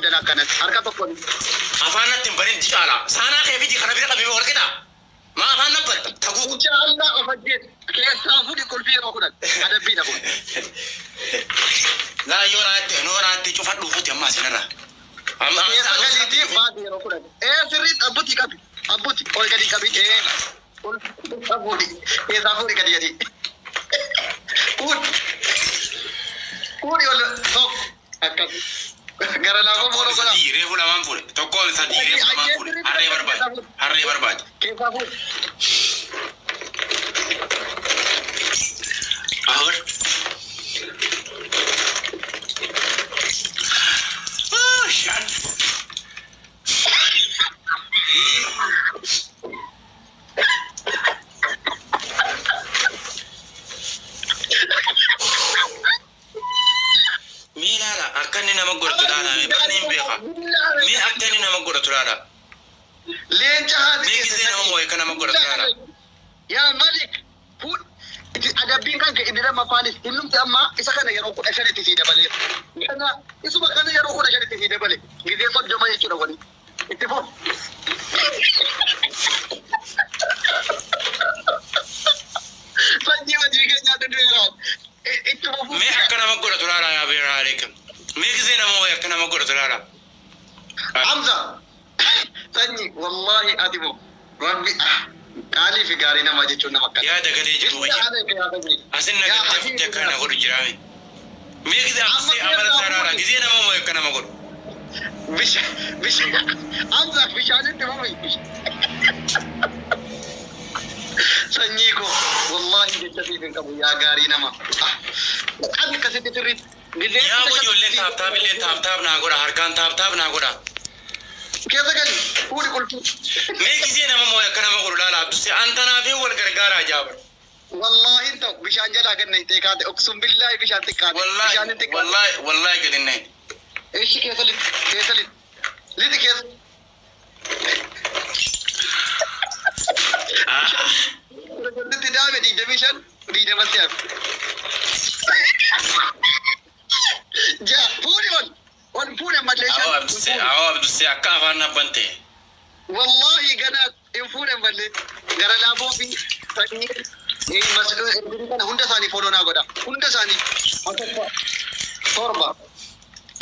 qabdan akkanatti harka tokkoon. Afaan natti hin banin diqaalaa. Saanaa kee fidi kana bira qabime wal qixa. Maa afaan na batta taguugu. Insha Allah of ajjeesi. Keessaa fudhi qulfii yeroo 10. Adabbiidha kun. Laa yoo naatti yoo naatti cufadhu fuuti amma asinirra. Amma Keessa amma galiitii baasi yeroo 10. Ee sirriitti abbuti qabi. Abbuti ol gadi qabi. Ee qulfii fuudhi. Keessaa fuudhi gadi gadi. Fuudhi. Fuudhi ol tokko. Akkas. Gara laafoo Tokkoo fi fooloo godhaa. sadii reefu lamaan fuudhe. Tokkoo fi sadii reefu lamaan fuudhe. Harree barbaadi. Harree barbaadi. Keessaa fuudhi. Afur. Ah, Shan. Mee ilaala akka inni nama godhatu ilaala mee barni hin beeka. Mee akka inni nama godhatu ilaala. Leenca haati Mee keessa gisee nama moo'e akka nama godhatu ilaala. Yaa Malik fuudh itti adabbiin kan kee inni lammaffaanis innumti ammaa isa kana yeroo 15tti sii dabaleera. Kana isuma kana yeroo 15tti sii dabale gizee 30 jechuudha wali. Itti fufi. Sanyii hojii keenyaa dudu'eera. Itti fufuu. Mee akka nama godhatu laala yaa beeraa aleekum. Mee gisee nama wayi akka nama godhatu laala. Hamza sanyi wallahi ati moo rabbi ah qaalii fi gaarii namaa jechuun nama akkana. Yaa dagalee jiru Billa wayya. alayka yaa sanyii. Asin na Yaa gattee habiibi futte akka na godhu jiraame. Mee gisee Amma amsee amala keessaa isaa laala fuudhi. gisee nama wayi akka nama godhu. Bisha bisha Hamza bishaanitti fufi. Sanyii koo wallahi jecha siif hin qabu yaa gaarii nama. Ah qabi akkasitti sirriitti. Gizee Yaa kudha boo shan ijoolleen taap taap illee taap taap naa godha harkaan taap taap naa godha. Keessa gali fuudhi qulfii. Mee gisee nama moo'e akka nama godhu laala Abdussee an tanaafin wal gargaaraa jaabar. Wallaahi hin ta'u bishaan jalaa gad naqxee kaate uqsum billaahi bishaan xiqqaate Wallaahi bishaan hin xiqqaate. wallaahi wallaahi gad hin naqne. Ishi keessa lixi keessa lixi lixi keessa. Ah. Sitti daame 25 20 si hafe. Ja'a fuudhi ol ol fuudhi ammallee Awoo shan hin Abdussee fuudhi. awoo Abdussee akka afaan nabbante. Wallahi gana hin fuudhe ammallee gara laafoo fi sanyii kana hunda isaanii fooloo naa godha hunda isaanii Asaffaa torba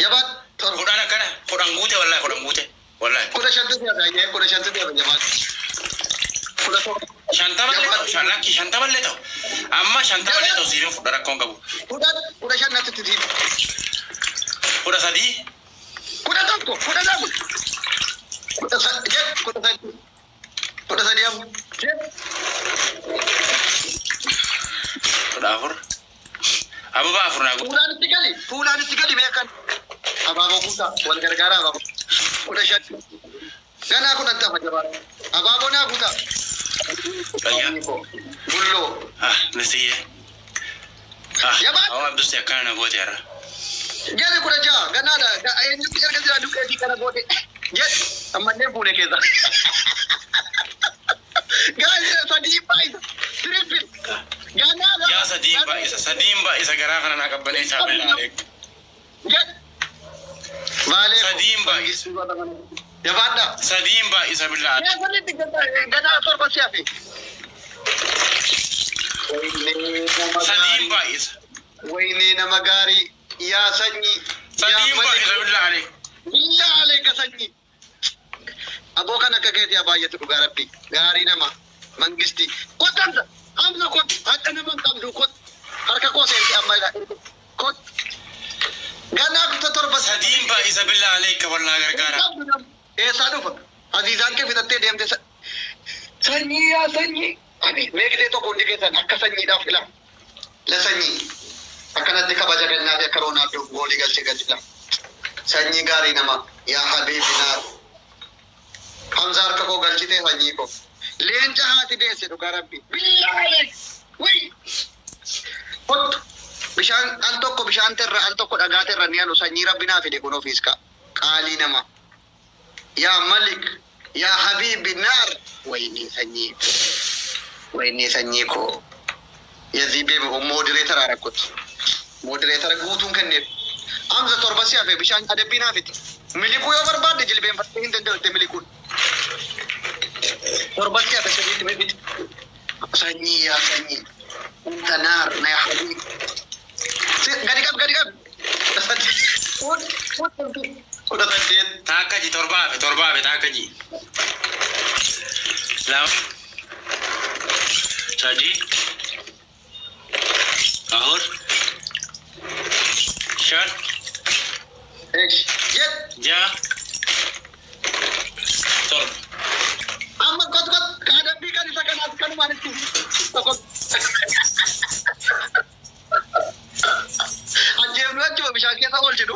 jabaat torba 10 akkana 10 guute wallahi 10 guute wallahi. 15tu si hafe ayyee 15tu si hafe jabaat 17 50 illee ta'u jabaat lakki 50 illee ta'u amma 50 illee jabaat ta'u siifin fudha rakkoon qabu. 10 15 natti titiif 13 11 12 13 13 13 amma jedh 14 Ababaa afur naa guuta. Fuulaan itti gali fuulaan itti gali mee akkan abaaboo guutaa wal gargaaraa abaaboo 15 ganaa 10 tafa jabaa abaaboo naa guutaa Fayyaa. Sanyii koo bulloo Ah misiyyee. Ah Jabaadhu. awoo Abdussee akkana na goote har'a. Jedhi 16 ganaadha eenyutti erga jira duqeetii kana goote jedhi ammallee fuune keessa. Guys sadii baay'isa triple ganaadha. Yaa sadiin baay'isa sadiin baay'isa garaa kana naa qabbaneessaa billaa aleek. Jedhi. Maalee koo. Sadiin baay'isa. Jabaadhaa. Sadiin baay'isa billaa aleek. Keessa ganaa torba si hafe. Waynee nama Sadiin gaarii. baay'isa. Waynee nama gaarii. Yaa sanyii. Yaa Sadiin malik. baay'isa billaa aleek. Billaa aleeka sanyii. Aboo kan akka keetii haa baay'atu dhugaa rabbi. Gaarii nama. Mangisti. Kottu Hamza. Hamza kottu. Hadha nama hin qabdu kottu. Harka koo seenti amma ilaa. Kottu. Ganaa kuta torba. Sadiin baay'isa billaa aleeka wal naa gargaara. Qabdu nama. Eessaa dhufa? Aziizaan kee fixattee deemte sanyii yaa sanyii. Ani mee gisee tokko hundi keessan akka sanyiidhaaf filaa. La sanyii. Akkanatti kabaja kennaa fi akka Roonaaldoo goolii galche galchila. Sanyii gaarii nama yaa habiibi naar. Hamza harka koo galchitee sanyii koo. Leenca haati deesse dhugaa rabbi. Billaa aleek. Wii. Kottu. Bishaan al tokko bishaan terra al tokko dhagaa terra ni alu sanyii rabbi naa fide kun ofiis ka. Qaalii nama. Yaa malik yaa habiibi naar waynee sanyii waynee sanyii koo yazii beebi moderator rakkotti moderator guutuun kenneef Hamza, 7 si hafe, bishaan adabbii naa fiti. Miliquu yoo barbaadde jilbeenfattee hin danda'u itti miliquun. 7 si hafe, sirriitti fiti. Sanyii, yaa sanyii. Inta naar na yaa habiib. Gadi qab, gadi qab. 18. Taakka ji, 7 hafe, 7 hafe, taakka ji. 2, 3, 4, 5, Eesh. Jed. 6, 7. Amma kot kot adabbii kan isa kanaas kanumaan itti tokko. Ajjeefnu achuma bishaan keessa oolchinu.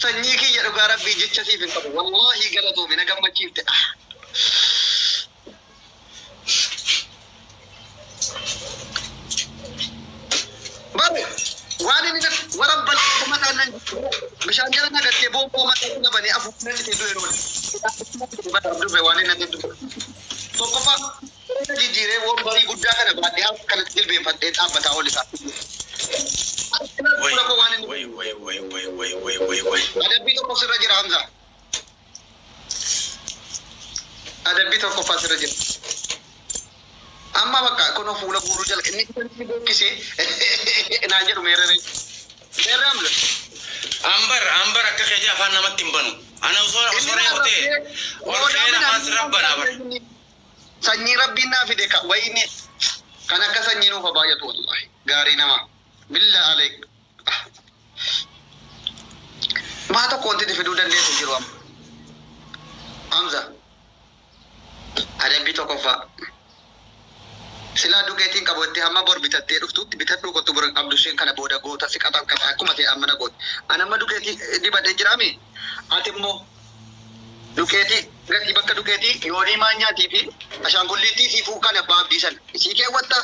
Sanyii kiyya, dhugaa rabbii jecha siif hin qabu. Wallaahi galatoomi, na gammachiifte. Ah. Bare waan inni warabban mataan nan bishaan jala nagattee boobboo mataa na banee afuuf na citee du'e loole. Dufe waan inni natti dufe. Tokkoffaa, jijjiiree wombarii guddaa kana baadhee harka kanatti jilbeenfadhee dhaabbataa ol isaa. Way, Fuula koo waan inni way, way, way, way, way, way, way, way. Adabbii tokko sirra jira, Hamza. Adabbii tokkoffaa sirra jira. Amma bakka kunoo fuula guuruu jala inni inni bokkisee naan jedhu meerre. Meerre, Hamza. Ambar, ambar, akka keetii afaan namatti hin banu. Ana osoo reefu ta'e ol ka'een afaan sirra banaa bara. Sanyii rabbiin naa fide ka wayini kan akka sanyii nuuf haa baay'atu, wallahi gaarii nama billa aleek. Maa tokko wanti itti fiduu dandeessu jiru amma. Hamza. Adabbii tokkoffaa. Silaa duqeetiin qabu itti hamma bor bitattee dhuftutti bitadhuu kottu, bor Abdusheen kana booda goota si qaxan qaba akkuma ta'e amma na gooti. Ani amma duqeetii dibadhee jiraami. Ati immoo duqeetii gatii bakka duqeetii yoonii maanyaatii fi ashaangulliittii siifuu kan abbaa abdii sana isii keewwatta.